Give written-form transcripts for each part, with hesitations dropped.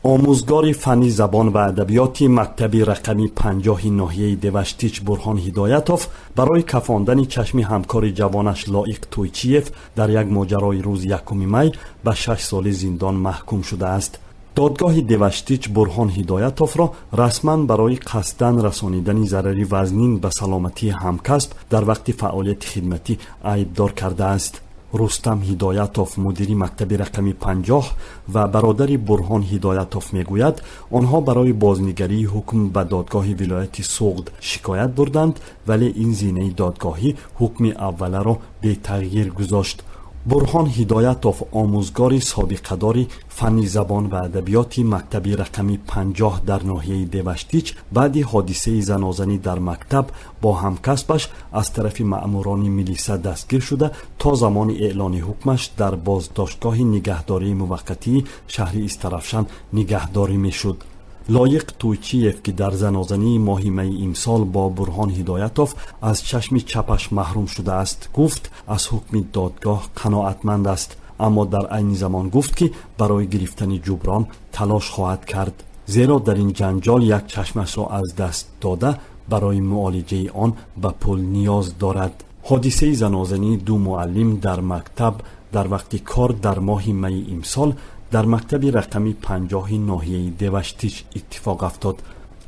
Омӯзгори фанни забон ва адабиёти мактаби рақами 50-и ноҳияи Деваштич Бурҳон Ҳидоятов барои кафондани чашми ҳамкори ҷавонаш Лоиқ Тӯйчиев дар як моҷарои рӯзи 1 май ба 6 соли зиндон маҳкум шудааст. Додгоҳи Деваштич Бурҳон Ҳидоятовро расман барои қасдан расонидани зарари вазнин ба саломатии ҳамкасб дар вақти фаъолияти хидматӣ айбдор кардааст. Рустам Ҳидоятов, мудири мактаби рақами 50 ва бародари Бурҳон Ҳидоятов, мегӯяд, онҳо барои бознигарии ҳукм ба додгоҳи вилояти Суғд шикоят бурданд, вале ин зинаи додгоҳӣ ҳукми авваларо бетағйир гузошт. Бурҳон Ҳидоятов, омӯзгори собиқадори фанни забон ва адабиёти мактаби рақами 50 дар ноҳияи Деваштич, баъди ҳодисаи занозанӣ дар мактаб бо ҳамкасбаш аз тарафи маъмурони милиса дастгир шуда, то замони эълони ҳукмаш дар боздоштгоҳи нигаҳдории муваққатии шаҳри Истарафшан нигаҳдорӣ мешуд. Лоиқ Тӯйчиев, ки дар занозании моҳи майи имсол бо Бурҳон Ҳидоятов аз чашми чапаш маҳрум шудааст, гуфт, аз ҳукми додгоҳ қаноатманд аст, аммо дар айни замон гуфт, ки барои гирифтани ҷуброн талош хоҳад кард, зеро дар ин ҷанҷол як чашмашро аз даст дода, барои муолиҷаи он ба пул ниёз дорад. Ҳодисаи занозании ду муаллим дар мактаб дар вақти кор дар моҳи майи имсол дар мактаби рақами 50-и ноҳияи Деваштич иттифоқ афтод.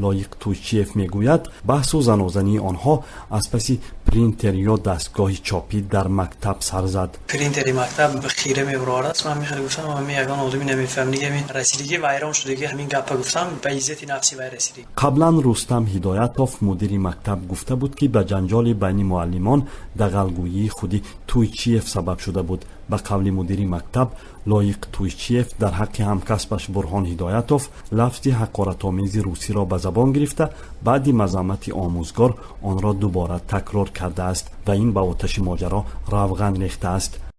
Лоиқ Тӯйчиев мегӯяд, баҳсу занозании онҳо аз паси принтер ё дастгоҳи чопӣ дар мактаб сар зад. Принтери мактаб хира мебурорааст. Ман мехеле гуфтам, ами ягон одами намефаҳм, дига ҳамин расидагӣ вайрон шудагӣ, ҳамин гапа гуфтам, ба иззати нафси вай расидагӣ. Қаблан Рустам Ҳидоятов, мудири мактаб, гуфта буд, ки ба ҷанҷоли байни муаллимон дағалгӯии худи Тӯйчиев сабаб шуда буд. Ба қавли мудири мактаб, Лоиқ Тӯйчиев дар ҳаққи ҳамкасбаш Бурҳон Ҳидоятов лафзи ҳақоратомези русиро ба забон гирифта, баъди мазаммати омӯзгор онро дубора такрор кардааст ва ин ба оташи моҷаро равған рехтааст.